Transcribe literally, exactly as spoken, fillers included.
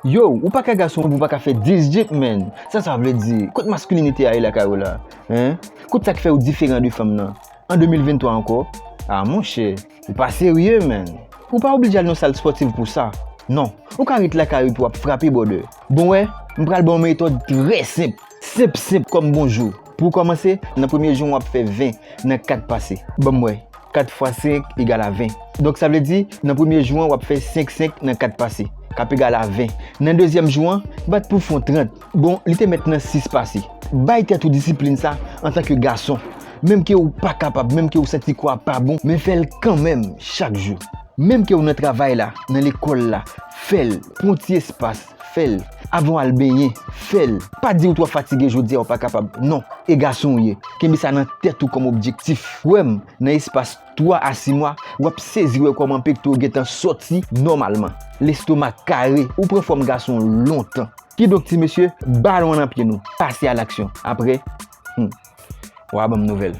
Yo, ou pa ka gason pou w pa ka fè dis jip, man. Sa sa vle di? Kot maskilinite a ye lakay ou la? Hein? Kot sa k fè ou diferan de fanm nan? An de mil venntwa ankò? Ah, monchè, ou pa serye, man. Ou pa oblije al nan sal spòtiv pou sa. Non, ou ka ret lakay ou epi w ap frape, brother. Bon, wè, m pral ba w yon metòd trè senp. Senp, senp kòm bonjou. Pou w kòmanse, nan premye jou an w ap fè ven nan kat pase. Ban m wè. Kat fwa senk egal a ven. Donk, sa vle di, nan premye jou an, w ap fè senk senk nan kat pase, k ap egal a ven. Nan dezyèm jou an, bat pou fè yon trant. Bon, li te mèt nan sis pase. Bay tèt ou disiplin sa antanke gason. Menm ke ou pa kapab, menm ke ou santi kò a pa bon, men fè l kanmenm chak jou. Menm ke ou nan travay la, nan lekòl la, fè l. Pran yon ti espas, fè l. Avan w al benyen, fè l. Pa di ou twò fatige jodi a, ou pa kapab. Non, e gason ou ye. Kenbe sa nan tèt ou kòm objektif. Kwè m, nan espas twa a sis mwa, w ap sezi wè kòman pekto yo gentan sòti nòmalman. Lestoma kare, ou pran fòm gason lontan. Kidonk, ti mesye, balon an nan pye nou. Pase a laksyon. Apre, hmm, w a ban m nouvèl.